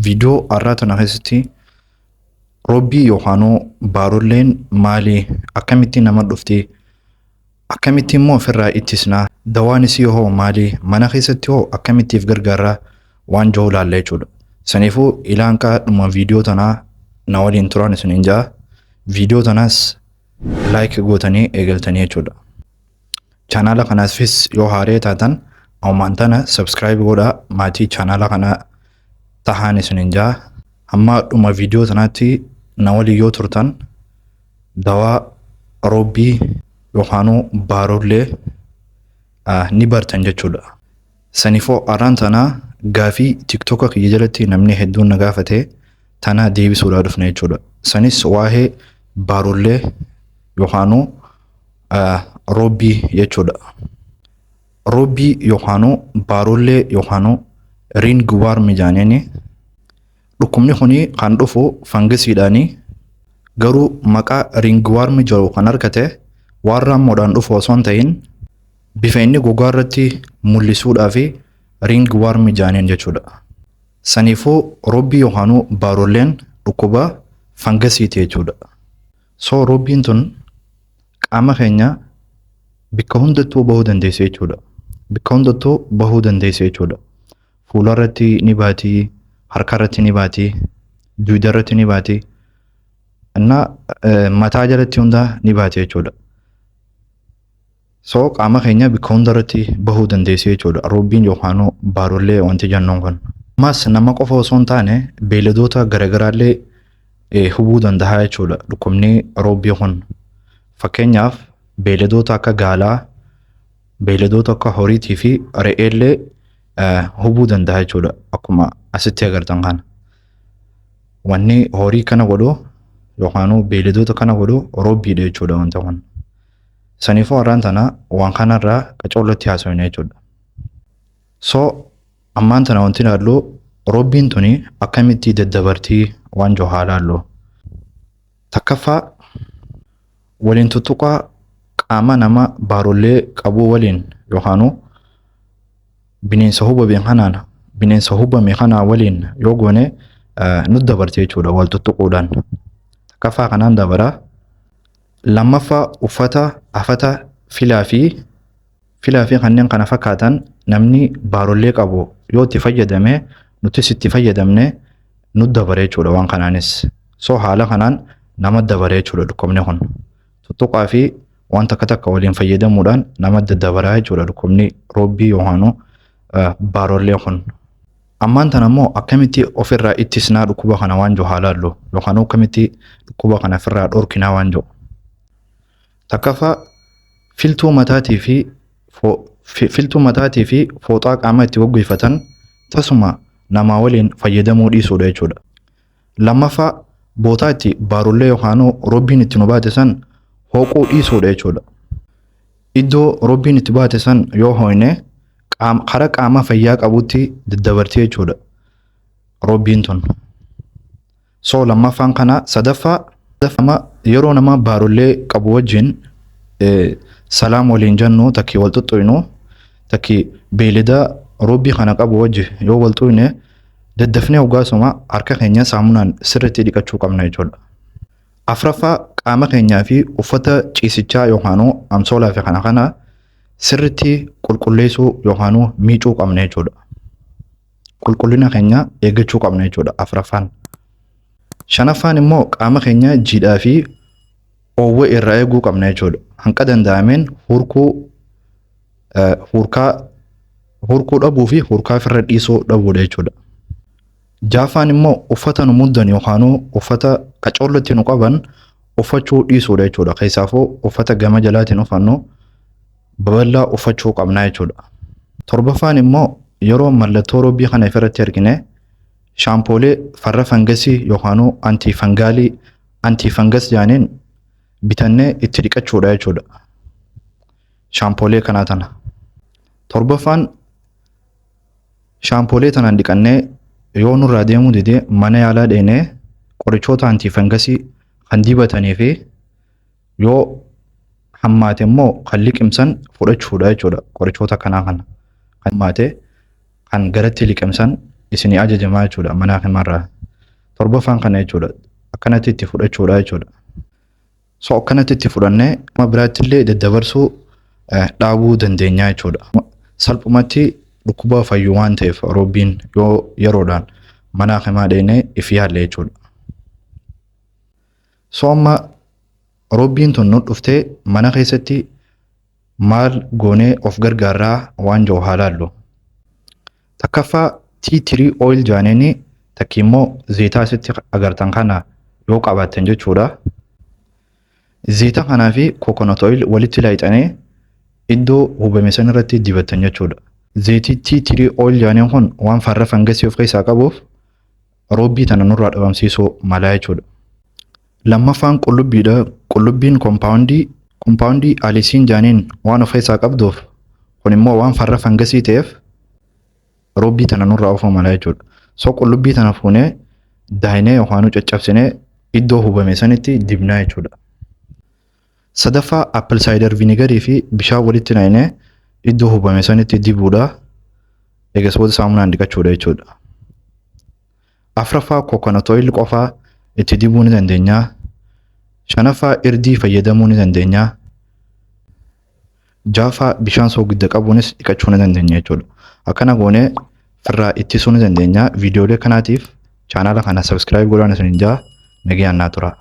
Viidiyoo har'aa tana keessatti roobbii yookaanuu baarolleen maali? Akkamitti nama dhufti? Akkamitti immoo ofirraa ittisna? Dawaan isii hoo maali? Mana keessatti hoo akkamittiif gargaarra? Waan jiru ilaalla jechuudha. Saniifuu ilaanqaa dhuma viidiyoo tanaa na waliin turan isiniin ja'a. Viidiyoo tanaas like gootanii eegaltanii jechuudha. Chaanaala kanaafis yoo haaree taatan ammaan tana subscribe godhaa, maatii chaanaala kanaa tahaan isiniin ja'a. Hamma dhuma viidiyoo tanaatti na waliin yoo turtan dawaa roobbii yookaanuu baarollee ni bartan jechuudha. Saniifoo har'aan tana gaafii TikToka kiyya jalatti namni hedduun na gaafate tana deebisuudhaa dhufne jechuudha. Sanis waa'ee baarollee yookaanuu roobbii jechuudha. Roobbii yookaanuu baarollee yookaanuu ringworm jaaniini, dhukkubni kuni kan dhufu fangasiidhaani, garuu maqaa ringworm jedhu kan argate waan raammoodhaan dhufu osoo hin ta'in bifa inni gogaa irratti mul'isuudhaa fi ringworm jaaniin jechuudha. Saniifuu roobbii yookaanuu baarolleen dhukkuba fangasiiti jechuudha. So roobbiin tun qaama keenya bikka hundattuu bahuu dandeessi jechuudha. Bikka hundattuu bahuu dandeessi jechuudha. Fuula irratti ni baati, harka irratti ni baati, dugda irratti ni baati, innaa mataa jalatti hunda ni baati jechuudha. So qaama keenya bikka hunda irratti bahuu dandeessi jechuudha. Roobbiin yookaan baarollee wanti jennuun kun. Ammas nama qofa osoo hin taane beeyladoota garaagaraallee hubuu danda'a jechuudha dhukkubni roobbii kun. Fakkeenyaaf beeyladoota akka gaalaa, beeyladoota akka horiitii fi re'eellee hubuu danda'a jechuudha akkuma asitti agartan kana. Wanni horii kana godhu yookaan beeyladoota kana godhu roobbiidha jechuudha wanta kun. Saniifuu har'aan tana waan kanarraa qacollatti haasofna jechuudha. So ammaan tana wanti ilaallu roobbiin tuni akkamitti daddabartii waan jiru haa ilaallu. Takkaffaa, waliin tuttuqaa qaama nama baarollee qabuu waliin yookaanuu bineensa hubame kanaan, bineensa hubame kanaa waliin yoo goone nu dabarte jechuudha wal tuttuquudhaan. Takkaffaa kanaan dabara. Lammaffaa, uffata, afata, filaa fi kanneen kana fakkaatan namni baarollee qabu yoo itti fayyadame, nutis itti fayyadamne, nu dabara jechuudha waan kanaanis. So haala kanaan nama dabara jechuudha dhukkubni kun. Tuttuqaa fi waan takka takka waliin fayyadamuudhaan nama daddabaraa jechuudha dhukkubni roobbii yookaan baarollee kun. Ammaan tana immoo akkamitti ofirraa ittisnaa dhukkuba kana waan jiru haa laallu, yookaan akkamitti dhukkuba kana ofirraa dhorkinaa waan jiru. Takkaffaa, filtuu mataatii fi fooxaa qaama itti goggoifatan tasuma namaa waliin fayyadamuu dhiisuudha jechuudha. Lammaffaa, bootaa itti baarollee yookaan roobbiin itti nu baate san hooquu dhiisuudha jechuudha. Iddoo roobbiin itti baate san yoo hooyne karaa qaama fayyaa qabutti daddabarti jechuudha roobbiin tun. So lammaffaan kana. Sadaffaa, yeroo nama baarollee qabu wajjin salaam waliin jennu, takki wal xuxxuynu, takki beeylada roobbii kana qabu wajji yoo wal xuyne, daddafnee hoggaasuma harka keenya saamunaan sirriitti dhiqachuu qabna jechuudha. Afraffaa, qaama keenyaa fi uffata ciisichaa yookaan amsoolaa fi kana kana sirriitti qulqulleessuu yookaan miicuu qabna jechuudha. Qulqullina keenya eeggachuu qabna jechuudha afraffaan. Shanaffaan immoo qaama keenya jiidhaa fi oowwa irraa eeguu qabna jechuudha. Hanqa danda'ameen hurkuu hurkaa hurkuu dhabuu fi hurkaa ofirra dhiisuu dhabuudha jechuudha. Jaaffaan immoo uffata nu muddan yookaan uffata qacollatti nu qaban uffachuu dhiisuudha jechuudha. Keessaafuu uffata gama jalaatiin uffannu babal'aa uffachuu qabna jechuudha. Torbaffaan immoo yeroo mallattoo roobbii kana ofirratti argine shaampoolee farra fangasii yookaan antifungalii, antifungus jaaniin bitannee itti dhiqachuudha jechuudha. Shaampoolee kanaa tana. Torbaffaan, shaampoolee tanaan dhiqannee yoo nurraa deemuu dide, mana yaalaa dheenee qorichoota antifungusii kan dibatanii fi yoo hammaate immoo kan liqimsan fudhachuudha jechuudha qorichoota kanaa kana. Kan hammaate kan garatti liqimsan Isinii ajajamaa jechuudha mana hakimaarraa. Torbaffaan kana jechuudha. Akkanatti itti fudhachuudha jechuudha. So akkanatti itti fudhannee nama biraatti illee daddabarsuu dhaabuu dandeenya jechuudha. Salphumatti dhukkuba fayyu waan ta'eef roobbiin yoo yeroodhaan mana hakimaa dheenee if yaalle jechuudha. So amma roobbiin tun nu dhuftee mana keessatti maal goonee of gargaarraa waan jiru haa laallu. Takkaffaa, tea tree oil jaaneeni, takki immoo zeetaa asitti agartan kana yoo qabaattan jechuudha. Zeeta kanaa fi coconut oil walitti laayixanii iddoo hubame san irratti dibattan jechuudha. Zeetii tea tree oil jaaneen kun waan farra fangasii of keessaa qabuuf roobbii tana nurraa dhabamsiisuu mala jechuudha. Lammaffaan qullubbiidha. Qullubbiin compoundii allicin jaaniin waan of keessaa qabduuf, kun immoo waan farra fangasii ta'eef roobbii tana nurraa oofuu mala jechuudha. So qullubbii tana fuunee daayinee yookaan caccabsinee iddoo hubame sanitti dibnaa jechuudha. Sadaffaa, apple cider vinegarii fi bishaan walitti naqnee iddoo hubame sanitti dibuudha. Eegas booda saamunaan dhiqachuudha jechuudha. Afuraffaa, coconut oil qofaa itti dibuu ni dandeenya. Shanaffaa, irdii fayyadamuu ni dandeenya. Ja'affaa, bishaan soogidda qabuunis dhiqachuu ni dandeenya jechuudha. Akkana goonee firraa ittisuu ni dandeenya. Viidiyoolee kanaatiif chaanaala kana subscribe godhaan isiniin jaa, nagayaan naa tura.